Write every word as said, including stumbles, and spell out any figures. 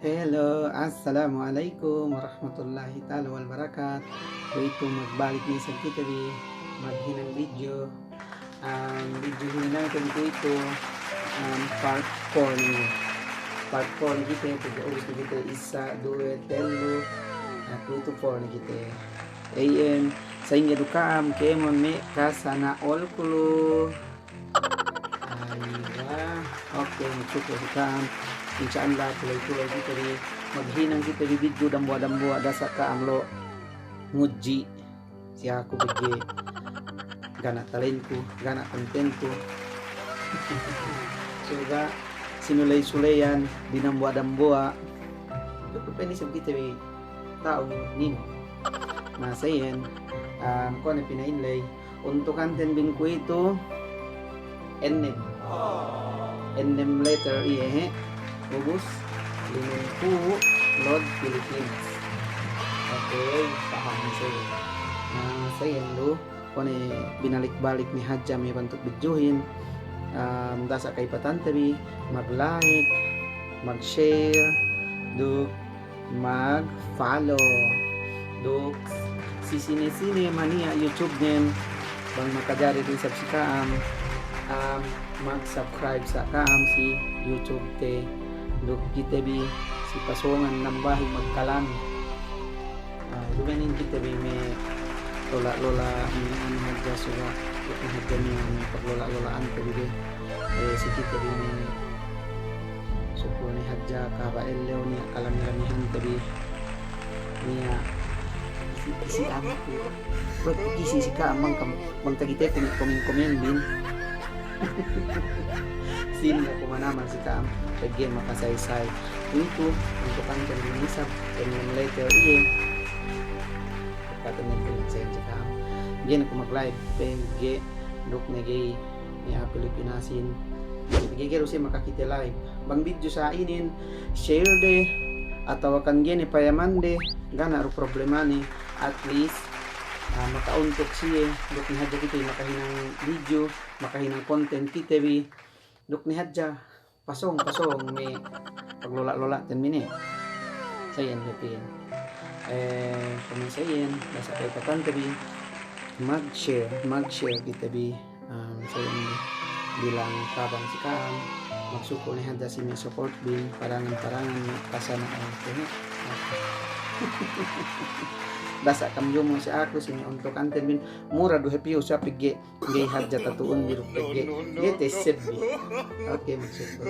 Hello, assalamu alaikum warahmatullahi ta'ala wabarakatuh. Kuwe'itu magbalik ne isab kite bi maghinang video. Am, video hinang kuwe'itu, am, part four ne. Part four ne kite, pegge' ubus ne kite isa, duwe, tellu. Na, kuwe'itu four ne kite. Iyan, sa'ingge du ka'am, kēmon me' kasana'olku lu. Aywa. Oke, magsukul si ka'am. Insya Allah, tuloy-tuloy kite bi maghinang kite bi video dambuwa'-dambuwa', dasa' ka'am lo' ngudji' si aku pegge' ga' ne talentku, ga' ne kontenku. So ga' sinuley-suleyan, dinambuwa'-dambuwa'. Cukup ini isab kite bi ta'u nino. Na, sa iyan, am, kuwe' ne pina'in ley, untukanten bin kuwe'itu ennem. Ennem letter iye, he. Ubus, limempū' load Philippines. Oke, paham ne sa iyan. Na, sa iyan du, kuwe' ne binalik-balik ne hadja me' bantuk videohin. Am, dasa' ka'ipatante bi mag-like, mag-share, duk mag-follow. Duk si sine-sine maniya' YouTube-nen, bang makajari du isab si ka'am, am, mag-subscribe sa ka'am si YouTube te. Duk kite bi si pasōngan nambahin magkalam. Ah, duma'in kite bi me' lola'-lola', me' anu hadja, suga' duk ne hadja me', me' paglola'-lola'an te bi de. Eh, si kite bi me' sukul ne hadja kahaba' ellew niya' kalami-lamihan te bi. Niya' isi, isi anu ku. Kuwe' isi si ka'am bang kam, bang tagite ku me' komen-komen bin. Sīn ne ku manamal si ka'am, pegge' makasaysay. Kuwe'itu, untukanten bin isab, ennem letter iye. Pagka'ten ne ku magsayin si ka'am. Ga'i ne ku mag-live, pegge' duk ne ga'i, niya' Pilipinasin. Pegge' ga'i du siye makakite live. Bang video sa inin, share de, atawa kan ga'i ne payamande, ga' ne du problemane, at least, ah, makauntuk siye, duk ne hadja kite makahinang video, makahinang konten kite bi, duk ne hadja pasōng-pasōng me' paglola'-lola'ten bi ne. Sa iyan hep iyan. Eh, kuman sa iyan, dasa' ka'ipatante bi mag-share, mag-share kite bi, am, sa iyan bilang tabang si ka'am, magsukul ne hadja si me' support bin, parangan-parangan me' kasana'olku ne. Dasa' kam jumu si aku, si me' untukanten bin, mura du hep iyu sa pegge' ga'i hadja tatu'un bi duk pegge'. Ga'i teseb bi. Oke, maksudku.